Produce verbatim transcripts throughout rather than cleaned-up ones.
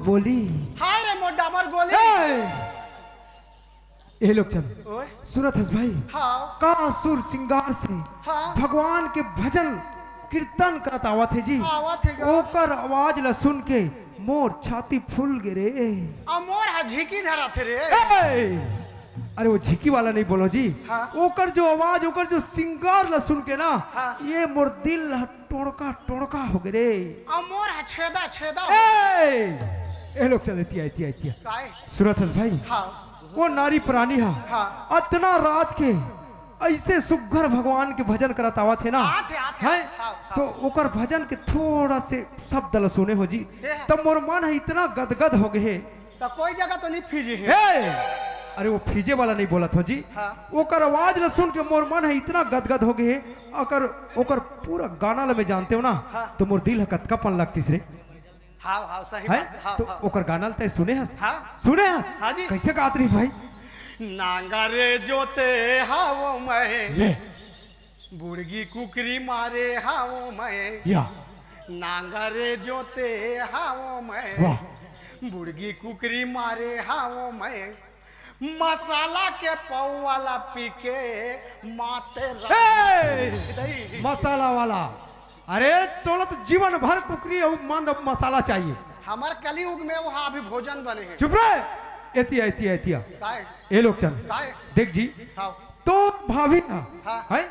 बोली। हाय रे मोर डामर गोली। ए! ए लोकचन, ओए। सुनत हस भाई? हाँ। का सुर सिंगार से हाँ। भगवान के भजन कीर्तन करत आवत हे जी। आवत हे गा। ओकर आवाज ला सुन के मोर छाती फूल गे रे। आ मोर हा झिकी धरत हे रे। ए! अरे वो झिकी वाला नहीं बोलो जी। हाँ। ओकर जो आवाज, ओकर जो सिंगार ला सुन के ना, हाँ। ये मोर दिल ह टोड़का टोड़का हो गे रे। आ मोर ह छेदा छेदा हो ए! ए लोकचन, एतिया, एतिया, एतिया। काय? सुनत हस भाई? हाँ। वो नारी प्राणी हा। हाँ। अतना रात के ऐसे सुग्घर भगवान के भजन करत आवत हे ना। आत हे, आत हे, हैं? हाँ, हाँ। तो ओकर भजन के थोड़ा से शब्द ल सुने हो जी। हे। तब मोर मन ह इतना गदगद हो गे हे। त कोई जगह तो नहीं फीजे हे। ए! अरे वो फीजे वाला नहीं बोलत हो जी। हाँ। ओकर आवाज ल सुन के मोर मन ह इतना गदगद हो गे हे। ओकर, ओकर पूरा गाना ल मैं जानते हो ना, हाँ। तो मोर दिल ह कतका पन लगतिस रे। हाँ, हाँ, सही हैं? बात हे। हाँ, तो हाँ। ओकर गाना ल तैं सुने हस? हाँ। सुने हस? हाँ जी। कैसे गात रहिस भाई? नांगर जोते हाव मैं, ले। बुड़गी कुकरी मारे हाव मैं। या। नांगर जोते हाव मैं, वाह। बुड़गी कुकरी मारे हाव मैं। मसाला के पाव वाला पी के माते रह ए! दही। मसाला वाला। अरे, तोला तो जीवन भर कुकरी अउ मंद मसाला चाहिए। हमर कलयुग में वहाँ अभी भोजन बने हे। चुप रे। एतिया, एतिया, एतिया। काय? ए लोकचन। काय? देख जी। हाँ। तो भाभी ना, हाँ। हैं?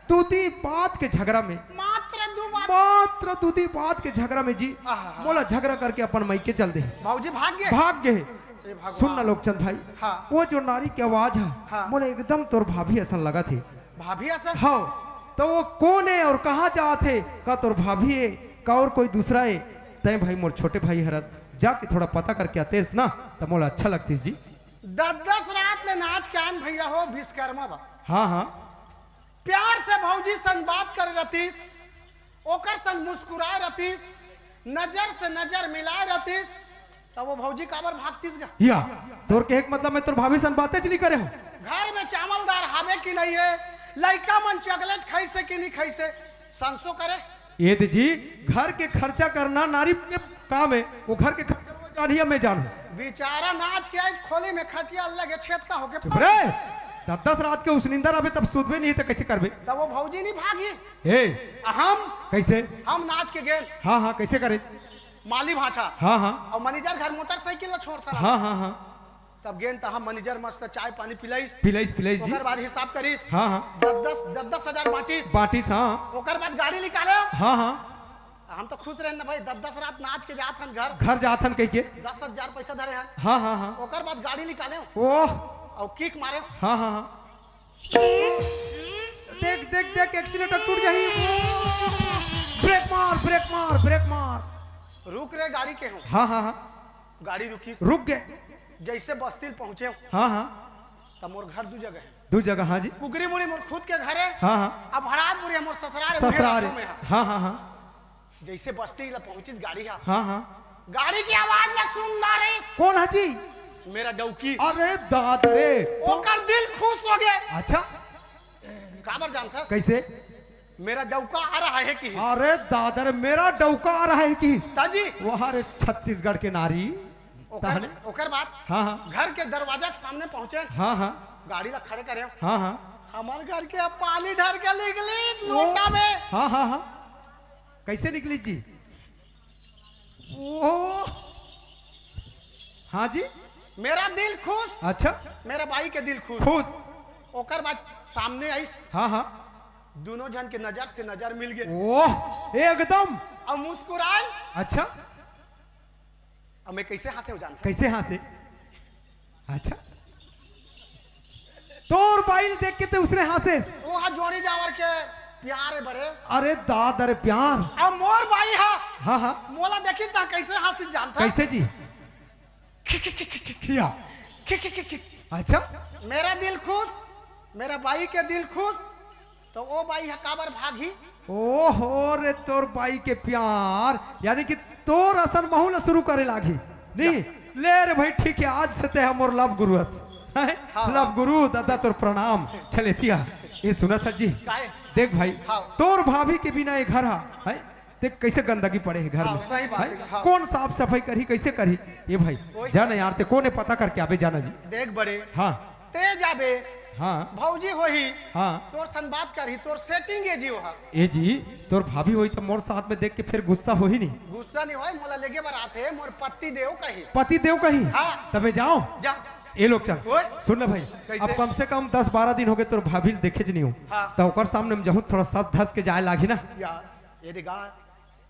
तू दी बात के झगड़ा में। मात्र दू बात। मात्र दू दी बात के झगड़ा में जी। आहा। मोला झगड़ा करके अपन मइके चल दे। भौजी भाग गे? भाग गे। ए भगवान। सुन ना लोकचन भाई, हाँ। वो जो नारी के आवाज हे, हाँ। मोला एकदम तोर भाभी असन लगत हे। भाभी असन? हाँ। तो वो कोन हे अउ कहाँ जात हे? का तोर भाभी हे, का अउ कोई दूसरा हे? तैं भाई मोर छोटे भाई हरस, जाके थोड़ा पता करके आतेस ना, त मोला अच्छा लगतिस जी। दस दस रात ले नाच के आन भैया हो, विश्वकर्मा बा। हाँ, हाँ। प्यार से भौजी सन बात करे रहतिस, ओकर सन मुस्कुराए रहतिस, नजर से नजर मिलाए रहतिस, त वो भौजी काबर भागतिस गा? या, तोर कहे के मतलब मैं तोर भाभी सन बातेच नहीं करे हूँ। घर में चावल दार हावे कि नहीं हे, लइका मन चॉकलेट खाइसे कि नहीं खाइसे, संसो करे। ए दे जी, घर के खर्चा करना नारी के काम हे, वो घर के खर्चा वो जानिया मैं जानूँ। बेचारा नाच के आइस खोली में खटिया लगे छेद का होके चुप रे, दस दस रात के उसनिंदा रहबे तब सुतबे नहीं त कैसे करबे? तब वो भौजी नहीं भागी। ए, हम कैसे? हम नाच के गेन। हाँ, हाँ, कैसे करे? माली भाटा। हाँ, हाँ। अउ मैनेजर घर मोटरसाइकिल ला छोड़ता रहा। हाँ, हाँ, हाँ। तब गेन त हम मैनेजर मस्त चाय पानी पिलाइस। पिलाइस, पिलाइस जी। ओकर बाद हिसाब करिस। हाँ, हाँ। दस दस, दस दस हजार बांटिस। बांटिस, हाँ। ओकर बाद गाड़ी निकाले। हाँ, हाँ। हम तो खुश रहेन ना भाई, दस दस रात नाच के जात हन घर। घर जात हन कहिके। दस हजार पैसा धरे हन। हाँ, हाँ, हाँ। ओकर बाद गाड़ी निकाले। ओह। अउ किक मारे। हाँ, हाँ, हाँ। देख, देख, देख, एक्सीलेटर टूट जाही। ब्रेक मार, ब्रेक मार, ब्रेक मार। रुक रे, गाड़ी के हूँ। हाँ, हाँ, हाँ। गाड़ी रुकिस। रुक गे। जैसे बस्ती ल पहुँचे हूँ। हाँ, हाँ। तब मोर घर दू जगह हे। दू जगह, हाँ जी। कुकरी मुड़ी मोर खुद के घर हे। हाँ, हाँ। अब भड़ात मुड़ी मोर ससुराल हे, ससुराल हे। हाँ, हाँ, हाँ। जैसे बस्ती ला पहुंचिस गाड़ी हा। हाँ, हाँ। गाड़ी के आवाज ला सुन ना रे। कोन हा जी? मेरा डौकी। अरे दादा रे। ओकर दिल खुश हो गे। अच्छा। काबर जानथस? कैसे? मेरा डौका आ रहा है कि। अरे दादा रे, मेरा डौका आ रहा है कि। ताजी। वाह रे छत्तीसगढ़ के नारी। ओकर, तहने? ओकर बाद हाँ, हाँ। घर के दरवाजा के सामने पहुंचे। हाँ, हाँ। गाड़ी ला खड़े करे। हाँ, हाँ। हमार घर के अब पानी धर के निकली ओ। लोटा में। हाँ, हाँ, हाँ। कैसे निकली जी? ओ। हाँ जी। मेरा दिल खुश। अच्छा। मेरा बाई के दिल खुश। खुश। ओकर बाद सामने आइस। हाँ, हाँ। दोनों झन के नजर से नजर मिल गे। ओह, एकदम। अब मुस्कुराए। अच्छा। अब मैं कैसे हंसे हो जानता? कैसे हंसे? अच्छा, तोर बाई ल देख के ते उसने हंसेस? वो हा जोड़ी जावर के प्यार हे बड़े। अरे दाद, अरे प्यार। अब मोर बाई हा। हाँ, हाँ। मोला देखिस ना कैसे हंसिस जानता? कैसे जी? खि, खि, खि, खि, खि, खिया। खि, खि, खि, खि। अच्छा। मेरा दिल खुश, मेरा बाई के दिल खुश, तो ओ बाई ह काबर भागही? ओहो रे, तोर बाई के प्यार, यानी कि तोर असन महू ल शुरू करे लागही। नहीं, ले रे भाई, ठीक हे, आज से ते ह मोर लव गुरु हस। हैं? हाँ, लव हाँ। गुरु, दादा तोर प्रणाम। चल एतिया, ये सुनत हस जी। काहे? देख भाई, हाँ। तोर भाभी के बिना ये घर हा, हैं? ते कैसे गंदगी पड़े हे घर हाँ, में? सही बात हैं? है, हाँ। कौन साफ सफाई करही, कैसे करही? ए भाई, ओए। जा ना यार, ते कोने पता करके आबे, जा ना जी। देख बड़े, हाँ। ते जाबे, हाँ। भौजी होही, हाँ। तोर सन बात करही, तोर setting ए जी ओहा। ए जी, तोर भाभी होही त मोर साथ में देख के फिर गुस्सा होही नहीं? गुस्सा नहीं होय, मोला लेगे बर आथे, मोर पति देव कही। पति देव कही? हाँ। तब मैं जाऊं? जा। ए लोग चल, ओए। सुन ना भाई, कैसे? अब कम से कम दस बारह दिन हो गए तोर भाभी ल देखे ज नहीं हूँ। हाँ। त ओकर सामने में जाहूँ, थोड़ा सज धज के जाए लागही ना। यार, ये देखा,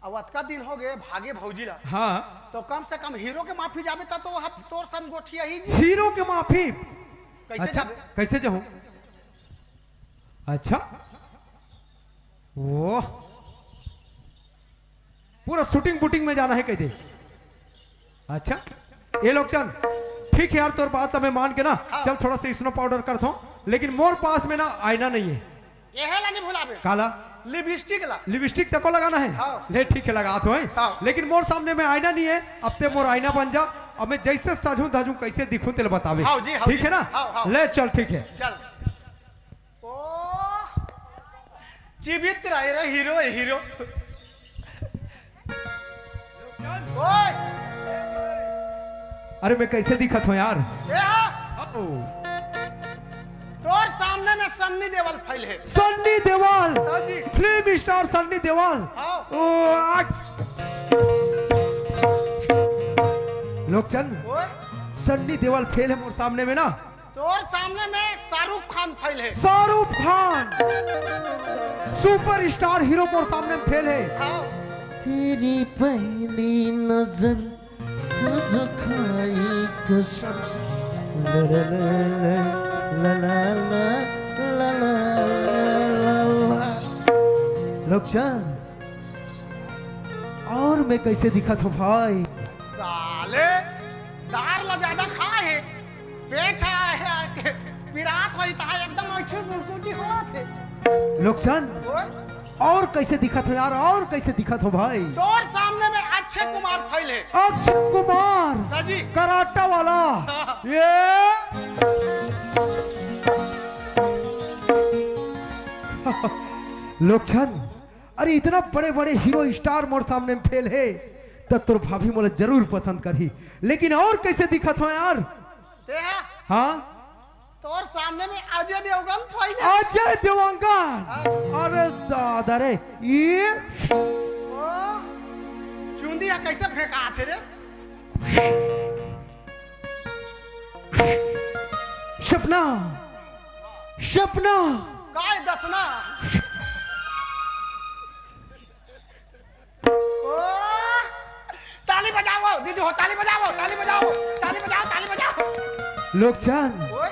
अब अतका दिन हो गए भागे भौजी ला। हाँ। तो कम से कम हीरो के माफी जाबे, त तो वहाँ तोर सन गोठियाही जी। हीरो के माफी? कैसे अच्छा, जाबे? कैसे जाहूँ? अच्छा, वो पूरा shooting booting में जाना है, कह दे। अच्छा, ए लोग चल, ठीक है यार, तोर बात ला मैं मान के ना, हाँ। चल थोड़ा सा snow powder करता हूँ, लेकिन मोर पास में ना आईना नहीं है। एहे ला नहीं भुलाबे। काला? Lipstick ला। Lipstick तको लगाना है? हाँ। ले ठीक है, लगात हों। हाँ। लेकिन मोर सामने में आईना नहीं है, अब ते मोर आईना बन जा, अब मैं जैसे सजूं धजूं, कैसे दिखूं, तेला बताबे। हाँ जी, हाँ ठीक जी। है ना? हाँ, हाँ। ले चल, ठीक है। चल। ओ, जीवित रहे रे हीरो, हीरो। ओए! अरे मैं कैसे दिखत हों यार? ए हा! ओ। तोर सामने में सन्नी देवल फैल है। सन्नी देवल? हाँ जी। Film star सन्नी देवल? हाँ। ओ, आज लोकचंद, ओए? सन्नी देवल फेल है मोर सामने में ना। तोर सामने में शाहरुख खान फेल है। शाहरुख खान, superstar हीरो मोर सामने में फेल है। हाँ। तेरी पहली नजर तुझको खाई कसम। ला ला ला ला, ला ला ला ला ला ला। लोकचंद, और मैं कैसे दिखत हों भाई? साले, दार ला ज्यादा खाए हे, पेट हा, पिरात होही, तहा एकदम अच्छे मुरकुटी होत हे। लोकचंद, ओए? और कैसे दिखत हों यार, और कैसे दिखत हों भाई? तोर सामने में अक्षय कुमार फेल है। अक्षय कुमार, हाँ जी। कराटा वाला। हाँ। ये लोकचंद, अरे इतना बड़े बड़े हीरो स्टार मोर सामने में फेल है, त तोर भाभी मोला जरूर पसंद करही। लेकिन और कैसे दिखत हों यार? ते हा? हाँ? तोर सामने में अजय देवगन फेल है। अजय देवगन? हाँ। अरे दादा रे, ये ओ, चुंदी हा कैसे फेंकात हे रे? सपना, सपना। काय दसना? ओ, ताली बजाओ, दीदी हो, ताली बजाओ, ताली बजाओ, ताली बजाओ, ताली बजाओ। लोकचंद, ओए?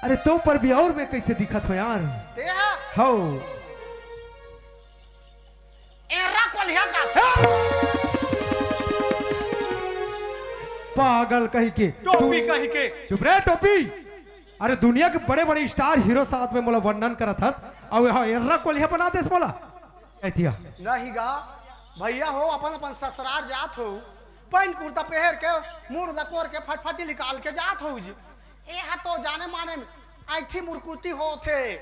अरे तो पर भी और मैं कैसे दिखत हों यार? ते हा? हो। एर्रा कोलिहा का। पागल कहीं के। टोपी तू कहीं के। चुप रे टोपी। अरे दुनिया के बड़े-बड़े स्टार हीरो साथ में मोला वर्णन करत हस, अउ यहाँ एर्रा कोलिहा बना देस मोला। एतिया। नहीं गा, भैया हो, अपन अपन ससुरार जात हो, पैंट कुर्ता पहर के, मुड़ लकोर के, फटफटी निकाल के जात हो जी। ए हा तो जाने माने ऐठी मुरकुटी होत हे,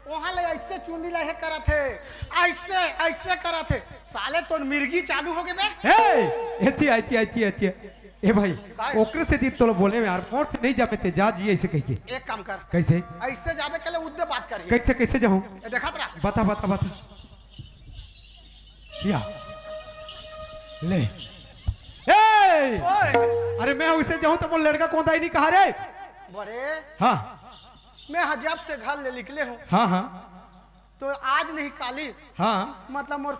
वहां ले ऐसे चुंदी ले हे करत हे, ऐसे, ऐसे करत हे। साले तोर मिर्गी चालू हो गे बे। ए, एतिया, एतिया, एतिया, एतिया। ए भाई, काय? ओकरे से दी तोला बोले में यार, मोर से नहीं जाबे ते, जा जी ऐसे कह के। एक काम कर। कैसे? ऐसे जाबे के ले उद्दे बात करही। कैसे, कैसे जाहूं? ए, देखत रह। बता, बता, बता। या। ले। ए! ओए! अरे मैं उसे जाहूं त मोर लड़का कौन दाई नहीं कहा रे? बड़े। हाँ। मैं हा जब से घर ले निकले हूँ। हाँ, हाँ। तो आज नहीं काली। हाँ। मतलब मोर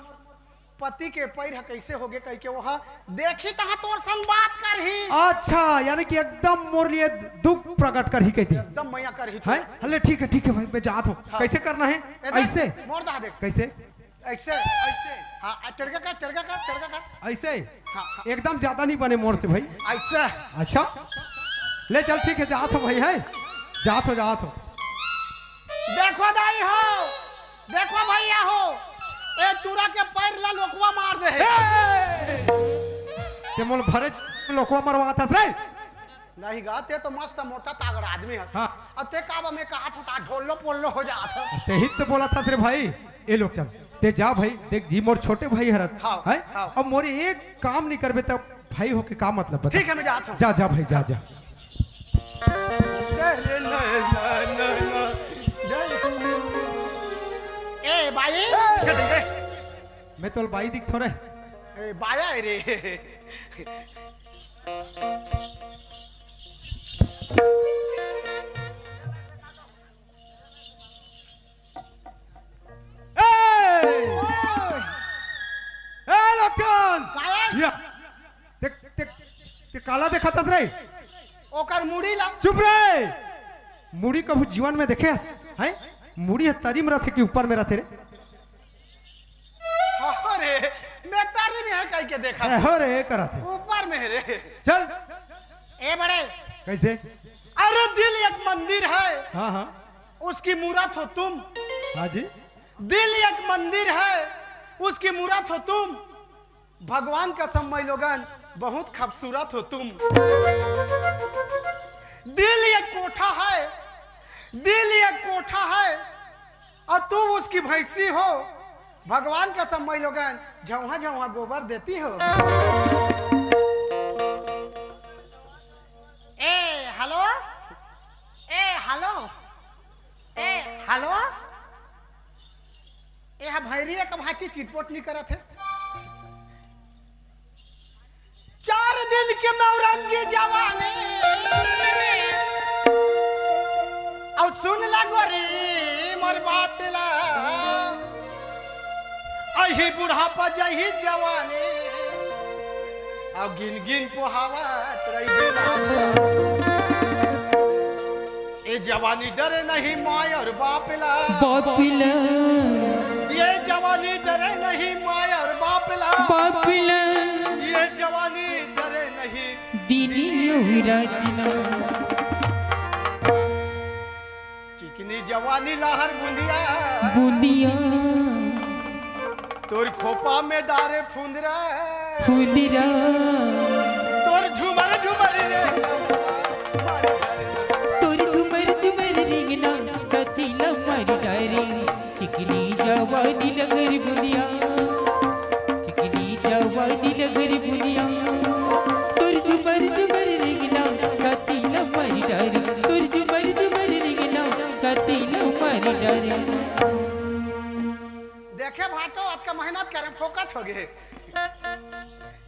पति के पैर ह कैसे होगे कह के वो ह देखी तहाँ तोर सन बात करही। अच्छा, यानी कि एकदम मोर लिए दुख प्रकट करही कहती। एकदम मया करही तू। हैं? हले ठीक है, ठीक है भाई, मैं जात हूँ। हाँ। कैसे करना है? ए देख, ऐसे? मोर दहा देख। कैसे? ऐसे। ऐसे? हाँ, आ, टेड़का कर, टेड़का कर, टेड़का कर। ऐसे? हाँ, हाँ। एकदम ज्यादा नहीं बने मोर से भाई। ऐसे। अच्छा? ले चल ठीक है, जात हो भाई, हैं? जात हो, जात हो। देखो दाई हो, देखो भैया हो, ए टूरा के पैर ला लोकवा मार दे हे। ए! ते मोल भरे लोकवा मरवात हस रे। नहीं गा, ते तो मस्त मोटा तागड़ा आदमी हस। हाँ। अब ते का बा में कहा था, ढोल्लो पोल्लो हो जात हस। ते ही तो बोला था रे भाई, ए लोग चल। ते जा भाई, देख जी, मोर छोटे भाई हरस, हाँ, हैं? हाँ। अब मोर एक काम नहीं करबे, त भाई होके का मतलब, बता? ठीक है, मैं जात हूँ। जा, जा भाई, जा, जा। ए, बाई। ए, दे, दे। मैं तोल बाई दिख थोड़े। ए, बाया है रे। ए! ए, लोचन! काहे? या। देख, देख, ते काला देखत हस रे? ओकर मुड़ी ला। चुप रे! मुड़ी कभू जीवन में देखे हस? हैं? मुड़ी ह तरी में रथे कि ऊपर में रथे रे? अरे, मैं तरी में है कह के देखा। ए, हो रे, करत हे। ऊपर में है रे। चल। ए बड़े। कैसे? अरे, दिल एक मंदिर है। हाँ, हाँ। उसकी मूरत हो तुम। हाँ जी। दिल एक मंदिर है, उसकी मूरत हो तुम। भगवान कसम मइलोगन, बहुत खूबसूरत हो तुम। दिल एक कोठा है, दिल एक कोठा है, और तुम उसकी भैंसी हो। भगवान कसम मइलोगन, झौहा झौहा गोबर देती हो। ए, हेलो? ए, हेलो? ए, हेलो? ए, हा भैरी एक भांची चिटपोट नहीं करत हे। चार दिन के नौरंगी जवानी। अब सुन ला गोरी मोर बात ला। अही बुढ़ापा जही जवानी। अब गिन गिन पोहावत रही। ए जवानी डरे नहीं माय और बाप ला। बाप ला। ये जवानी डरे नहीं माय और बाप ला। बाप ला। ये जवानी डरे नहीं। दिनी रात ना। चिकनी जवानी लहर बुंदिया। बुंदिया। तोर खोपा में डारे फुंदरा। फुंदरा। तोर झुमर झुमर रे। तोर झुमर झुमर रिंगना, छाती ला मारी डारे। चिकनी जवानी लगरी बुंदिया। चिकनी जवानी लगरी बुंदिया। तोर झुमर झुमर रिंगना, छाती ला मारी डारे। तोर झुमर झुमर रिंगना, छाती ला मारी डारे। देखे भाटो, अतका मेहनत करे, फोकट हो गए।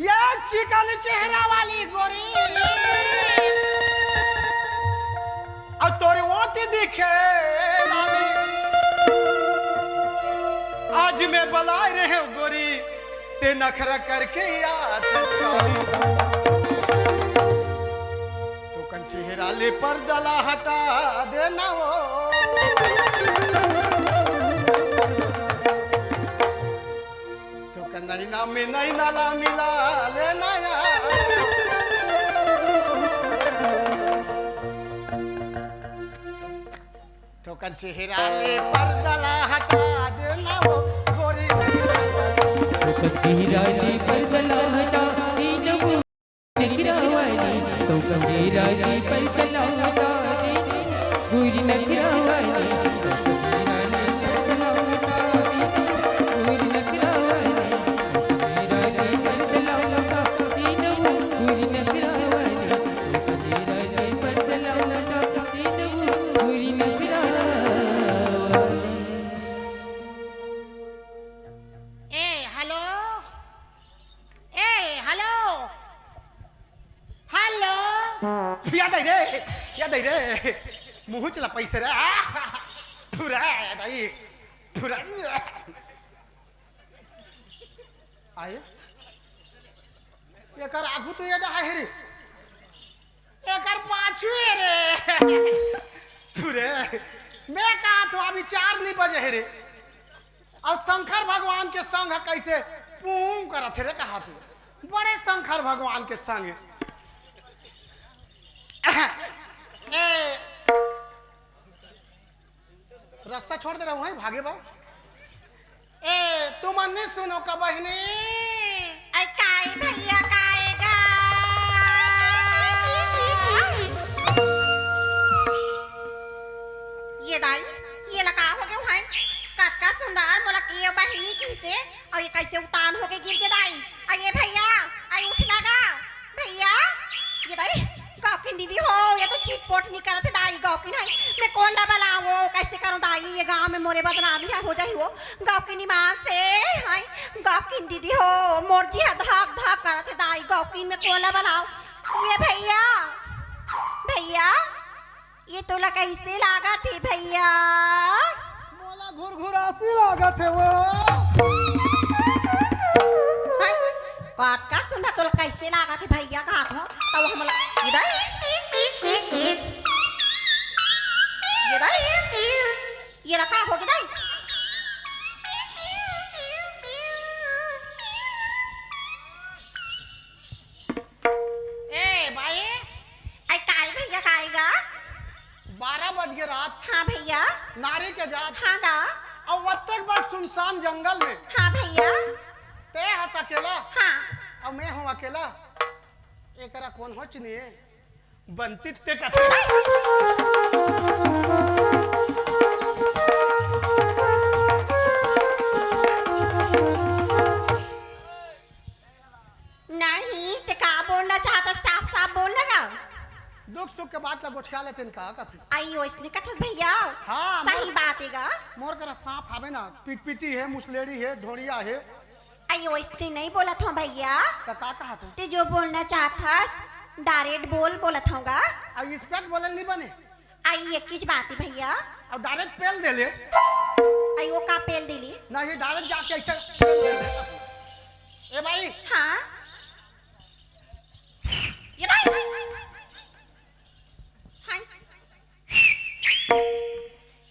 ये चिकन चेहरा वाली गोरी, और तोरे ओट दिखे लाली। आज मैं बलाए रहे गोरी, ते नखरा करके याद। तोकन चेहरा ले पर्दा ला हटा देना हो। तोकन नैना में नैना ला मिला लेना यार। तोकन चेहरा ले पर्दा ला हटा देना हो गोरी। तोकन चेहरा ले पर्दा ला हटा देना हो। नखरा वाली, तोकन चेहरा ले पर्दा ला हटा दे, गोरी नखरा वाली, तोकन चेहरा ले पर्दा ला हटा दे, गोरी नखरा वाली, तोकन चेहरा ले पर्दा ला हटा दे, गोरी नखरा वाली, तोकन चेहरा ले पर्दा ला हटा दे, गोरी नखरा वाली। ए, हेलो। ए, हेलो। हेलो। याद आई रे, याद आई रे। मुँह चला पैसे रे। आ, थुरा याद आई। थुरा। आए। एकर आगू तो याद आए रे। एकर पाछू हे रे। तू रे, मैं कहा तो अभी चार नहीं बजे हे रे। और शंकर भगवान के संग कैसे पूं करत हे रे, कहा तू। बड़े शंकर भगवान के संग। ए, रास्ता छोड़ दे रहा हूँ, भागे बा। ए, तुमन नहीं सुनो का बहिनी? अई काय भैया, काय गा? ये दाई, ये ला का हो गयो भाई? कतका सुंदर मोला के बहिनी इसे, अउ ये कइसे उतान होके गिर गे दाई? अउ ये भइया, अउ उठ ना गा, भइया, ये दाई, गौकिन दीदी हो, ये तो चिटपोट नइ करत हे दाई, गौकिन हे, मैं कोन ला बलावों, कइसे करों दाई, ये गांव में मोरे बदनामी हे, हो जाही वो, गौकिन ईमान से, हाय, गौकिन दीदी हो, मोर जी ह धक धक करत हे दाई, गौकिन मैं कोन ला बलावों, ये भइया, भइया, ये तोला कइसे लागत हे भइया? मोला घुरघुरासी लागत हे वो। हाय, कतका सुंदर तोला कइसे लागत हे भइया कहत हों, तब हमला इधर, इधर, ये ला का होगे दाई? ए बाई, अई काय भइया, काय गा? बारह बज गे रात। हाँ भइया। नारी के जात। हाँ गा। अउ अतेक बड़ सुनसान जंगल में। हाँ भइया। तें हस अकेला। हाँ। अउ मैं हों अकेला। एकरा कोन हो चिन्हे? बंती ते कथे। नहीं, तें का बोलना चाहत हस, साफ साफ बोल ना गा। दुख सुख के बात ला गोठिया लेतेन का कथे? अई, ओइसने कथस भइया। हाँ, सही मोर, बात हे गा। मोर करा सांप हावे ना, पिटपिटी हे, मुसलेड़ी हे, ढोड़िया हे। अई, ओइसने नइ बोलत हों भइया। त का कहत हों? तें जो बोलना चाहत हस, direct बोल, बोलत हों गा। अई, respect बोले ल नइ बने। अई, एकीच बात हे भइया। अउ direct पेल दे ले। अई, वो का पेल दे ले? नहीं, direct जाके अइसे पेल दे ले। ए बाई। हाँ। ये दाई। हाय।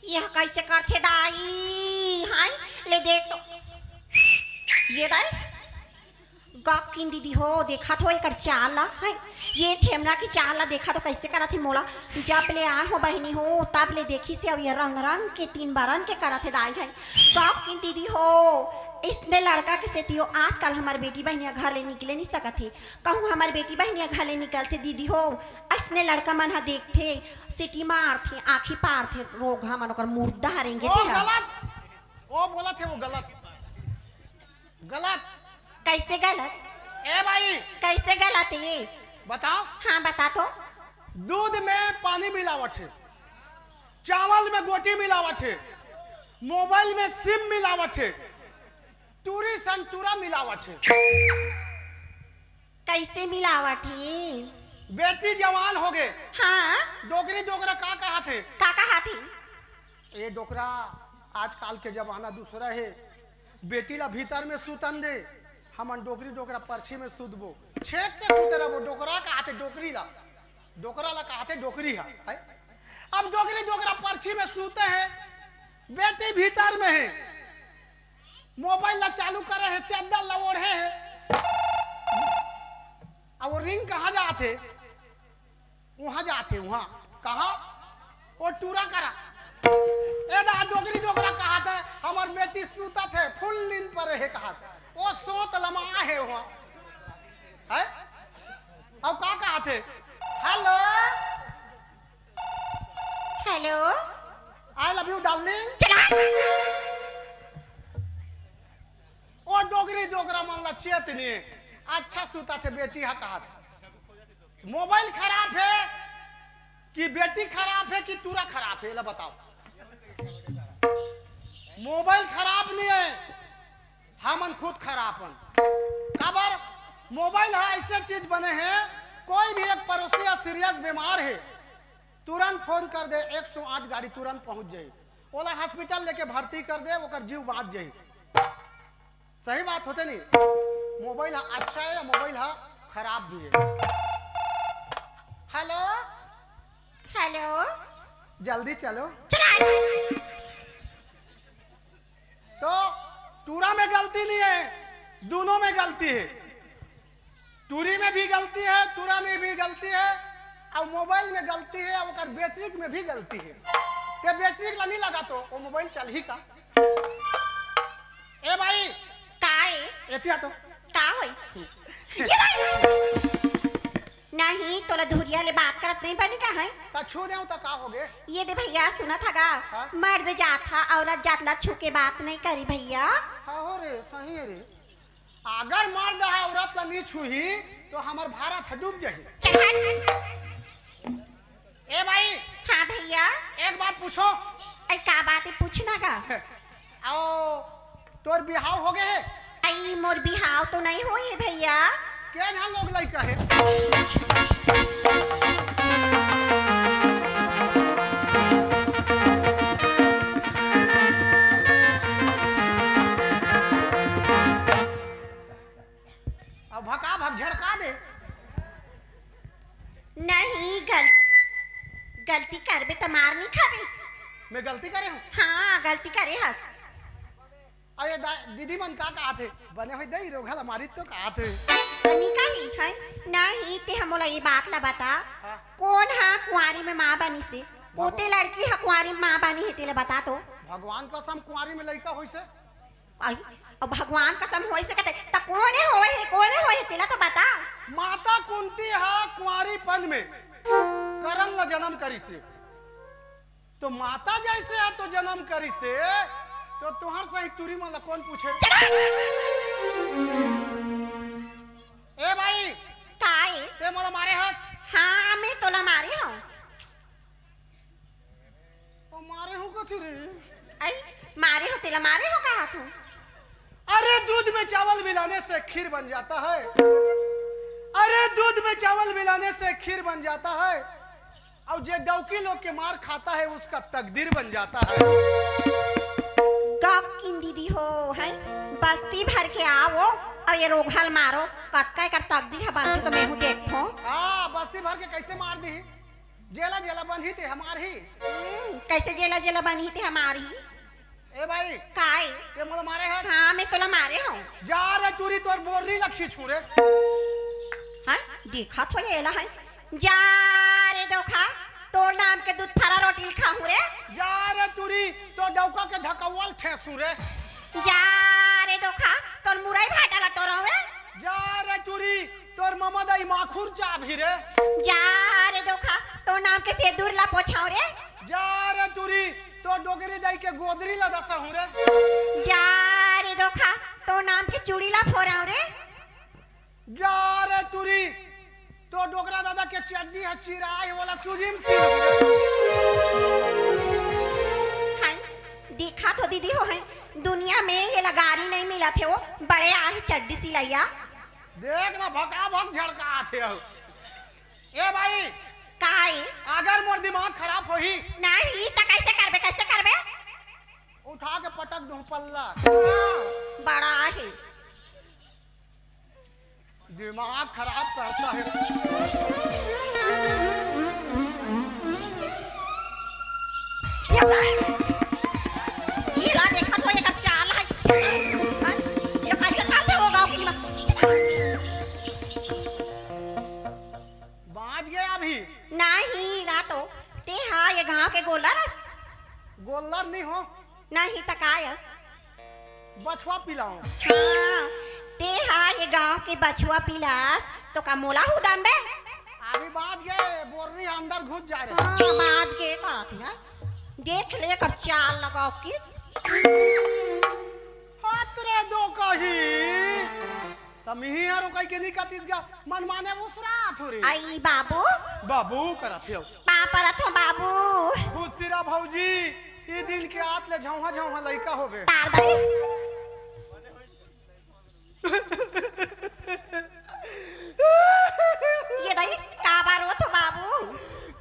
ये कइसे करथे दाई? हाय, ले देख तो। ये दाई। गौकिन दीदी हो, देखत हो एकर चाल ला, हैं? ये ठेमना के चाल ला देखत हो कइसे करत हे मोला। जब ले आए हों बहिनी हो, तब ले देखिस हे, अउ ये रंग रंग के तीन बरन के करत हे दाई, हैं? गौकिन दीदी हो, अइसने लड़का के सेती हो, आजकल हमर बेटी बहिनी ह घर ले निकले नइ सकत हे। कहूँ हमर बेटी बहिनी ह घर ले निकलथे दीदी हो, अइसने लड़का मन ह देखथे, सीटी मारथे, आँखी पारथे, रोगहा मन ओकर मुर्दा ह रेंगथे ओ ह। गलत, ओ बोलत हे वो गलत। गलत। कइसे गलत? ए बाई। कइसे गलत हे? बताओ। हाँ, बता तो। दूध में पानी मिलावत हे, चावल में गोटी मिलावत हे, मोबाइल में सिम मिलावत हे, टूरी संग टूरा मिलावत हे। कइसे मिलावत हे? बेटी जवान होगे। हाँ। डोकरी डोकरा का कहत हे? का कहत हे? ए डोकरा, आजकल के जमाना दूसरा हे। बेटी ला भीतर में सुतन दे, हमन डोकरी डोकरा परछी में सुतबो। छेक के सुते रहिबो, डोकरा कहत हे डोकरी ला। डोकरा ला कहत हे डोकरी ह, हैं? अब डोकरी डोकरा परछी में सुते हे, बेटी भीतर में हे, मोबाइल ला चालू करे हे, चद्दर ला ओढ़े हे। अब वो रिंग कहाँ जात हे? उहाँ जात हे, उहाँ। कहाँ? वो टूरा करा। ए दा, डोकरी डोकरा कहत हे, हमर बेटी सुतत हे, फुल नींद परे हे कहत। वो सोत लमा हे उहाँ। हैं? अब का कहत हे? Hello? Hello? I love you, darling। चला। ओ डोकरी डोकरा मन ला चेत नइ हे, अच्छा सुतत हे बेटी ह कहत। मोबाइल खराब हे कि बेटी खराब हे कि टूरा खराब हे, एला बताओ। मोबाइल खराब नइ हे, हमन खुद खराब हन। काबर? मोबाइल ह अइसे चीज बने हे, कोई भी एक पड़ोसी ह serious बीमार हे, तुरंत फोन कर दे, एक सौ आठ गाड़ी तुरंत पहुंच जाही। ओला हॉस्पिटल लेके भर्ती कर दे, ओकर जीव बांच जाही। सही बात होथे नहीं? मोबाइल ह अच्छा हे या मोबाइल ह खराब भी हे? Hello, hello. जल्दी चलो। चला। तो टूरा में गलती नहीं हे, दूनों में गलती हे। टूरी में भी गलती हे, टूरा में भी गलती हे, अउ मोबाइल में गलती हे, अउ ओकर बैटरी में भी गलती हे। ते बैटरी ला नहीं लगा तो वो मोबाइल चलही का? ए भाई, का ए? एतिया तो। का होइस? ये भाई। नहीं, तोला धुरिया ले बात करत नहीं बने का है? त छू देव त का होगे? ये दे भइया, सुनत हगा? हाँ? मर्द जात हा, औरत जात ला छू के बात नहीं करी भइया। हाँ हो अरे सही हे रे, अगर मर्द ह औरत ला नी छुही तो हमर भारत ह डूब जाही। चल हट। ए भाई, हाँ भैया। एक बात पूछों। अई का बात हे, पूछना का? अउ तोर बिहाव हो गे हे? अई मोर बिहाव तो नहीं होए हे भैया। के झन लोग लइका हे? अब भका भक झड़का दे। नहीं, गल-, गलती करबे त मार नहीं खाबे। मैं गलती करे हूँ? हाँ, गलती करे हस। अरे दा-, दीदी मन का कहत हे? बने होई दई रोघा ल मारी तो कहत हे। बनी का ही है? नहीं, ते हमोला ये बात ला बता। हाँ। कोन हा कुंवारी में माँ बनी से? कोते लड़की हा कुंवारी में माँ बनी हे, तेला बता तो। भगवान कसम, कुंवारी में लइका होइसे? अई, अब भगवान कसम होइसे कथे, त कोने होए हे, कोने होए हे, तेला तो बता। माता कुंती हा कुंवारीपन में करण ला जन्म करिसे। तो माता जैसे ह तो जन्म करिसे, तो तुहर सही टूरी मन ला कोन पूछे? ए भाई, काय? ते मोला मारे हस? हाँ, मैं तोला मारे हूँ। ओ मारे हूँ कथी रे? अई, मारे हो, तेला मारे हो कहा तू? अरे दूध में चावल मिलाने से खीर बन जाता है, अरे दूध में चावल मिलाने से खीर बन जाता है, और जे डौकी लोग के मार खाता है उसका तकदीर बन जाता है। गप किन दीदी हो, हैं? बस्ती भर के आवो, अउ ये रोघा ल मारो, कतका एकर तकदीर ह बनथे तो मेहू देखथों। हाँ, बस्ती भर के कैसे मार दी? जेला जेला बनही ते हमार ही। हम्म, कैसे जेला जेला बनही ते हमार ही? ए भाई, काय? ते मोला मारे हस? हाँ, मैं तोला मारे हूँ। जा रे टूरी, तोर बोर्री ला खींचूं रे। हाँ, देखत हो ये ला है। जा रे धोखा, तोर नाम के दूध फरा रोटी ल खाहूं रे। जा रे टूरी, तोर डौका के ढकौवा ल ठेसू रे। जा रे धोखा, तोर मुरई भाटा ला टोरौं रे। जा रे टूरी, तोर ममा दाई माखुर चाभी रे। जा रे धोखा, तोर नाम के सेदूर ला पोछौं रे। जा रे टूरी, तोर डोकरी दाई के गोदरी ला दसहूं रे। जा रे धोखा, तोर नाम के चूड़ी ला फोरौं रे। जा रे टूरी, तोर डोकरा दादा के चड्डी ह चिराए वाला सूजी में सी। हाय, देखा तो दीदी हो है, दुनिया में ये ला गारी नहीं मिलत हे, वो बड़े आहे चड्डी सिलइया। देख ना, भका भक झड़कात हे। ए भाई, काय? अगर मोर दिमाग खराब होही। नहीं, त कैसे करबे, कैसे करबे? उठा के पटक दूं पल्ला। हाँ, बड़ा आहे। दिमाग खराब करता है। ये ला, ये ला, देखा तो एकर चाल है। हाँ? ये कैसे करथे वो गाँव की म-, बाँच गया अभी। नहीं, ना तो। ते हा ये गाँव के गोल्लर अस? गोल्लर नहीं हो। नहीं त काय अस? बछवा पिलाओ। हाँ, ते हा ये गाँव के बछवा पिलास, तो का मोला हूँ दम बे? अभी बाँच गए, बोर्री अंदर घुस जा रे। हाँ, बाँच गए करत है। देख ले एकर चाल लगाओ कि। हाथ रे दो कही। त मिही हर ओकई के निकतिस गा, मन माने उसरात हो रे। आई बाबू। बाबू करत हो। पाँव परत हो बाबू। खुशी रह भौजी, ई दिन के आत ले झौहा झौहा लइका होबे। तार दई। ये दई, का बार रोत हो बाबू?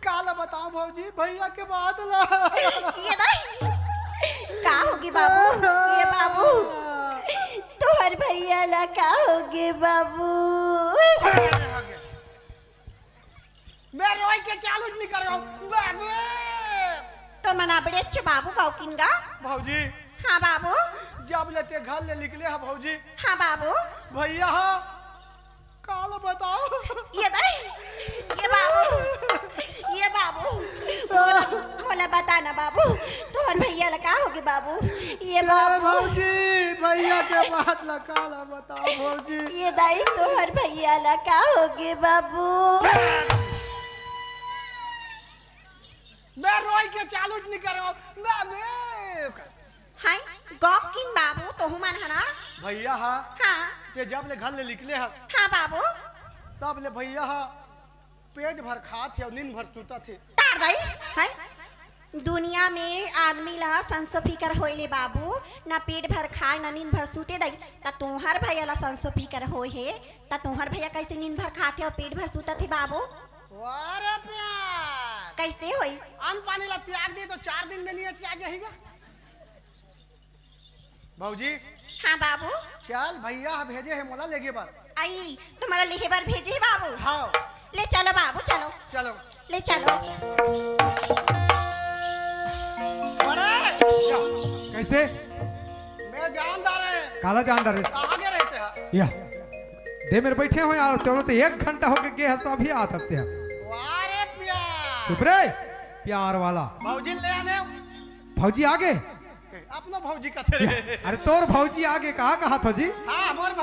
काला बताओ भौजी, भैया के बात ला। ये दई, का होगे बाबू? ये बाबू, तोहर भैया ला का होगे बाबू? मैं रोई के चालू नहीं कर रहा हूँ। बाबू! तो मना बड़े अच्छे बाबू गाँव किन गा। भौजी। हाँ बाबू। जब ले ते घर ले निकले है भौजी। हाँ बाबू। भैया हा, काल बताओ। ये दई, ये बाबू, ये बाबू। मोला, मोला बता ना बाबू, तोहर भैया ला का होगे बाबू? ये ए बाबू। भौजी, भैया के बात ला काल बताओ भौजी। ये दई, तोहर भैया ला का होगे बाबू? मैं रोई के चालू नहीं कर रहा हूँ। मैं, मैं हाय, गाँव किन बाबू, तोहू मन ह ना? भैया हा, हाँ। ते जब ले घर ले निकले हा, हाँ बाबू। तब ले भैया हा पेट भर खात हे अउ नींद भर सुतत हे। तार दई, हैं? दुनिया में आदमी ला संसो फिकर होए ले बाबू, ना पेट भर खाए, ना नींद भर सुते दई। त तोहर भैया ला संसो फिकर होए हे, त तोहर भैया कैसे नींद भर खात हे अउ पेट भर सुतत हे बाबू? वाह रे प्यार। कैसे होई? अन्न पानी ला त्याग दे तो चार दिन में नहीं अचिया जाएगा। भौजी। हाँ बाबू। चल, भैया ह भेजे हे मोला लेगे बर। आई, तुम्हारा लेहे बर भेजे हे बाबू। हाँ। ले चलो बाबू, चलो। चलो। ले चलो। अरे! या, कैसे? मैं जान डारे। काला जान डारे? कहाँ के रहते हैं? या। दे मेरे बैठे हो यार, तेरे तो एक घंटा हो के गे हंसता अभी आत हंसते हैं। वाह रे प्यार। चुप रे, प्यार वाला। भौजी ले आने। भौजी आगे? अपना भौजी कथे रे। अरे तोर भौजी आगे कहा कहा था जी? हाँ, हमार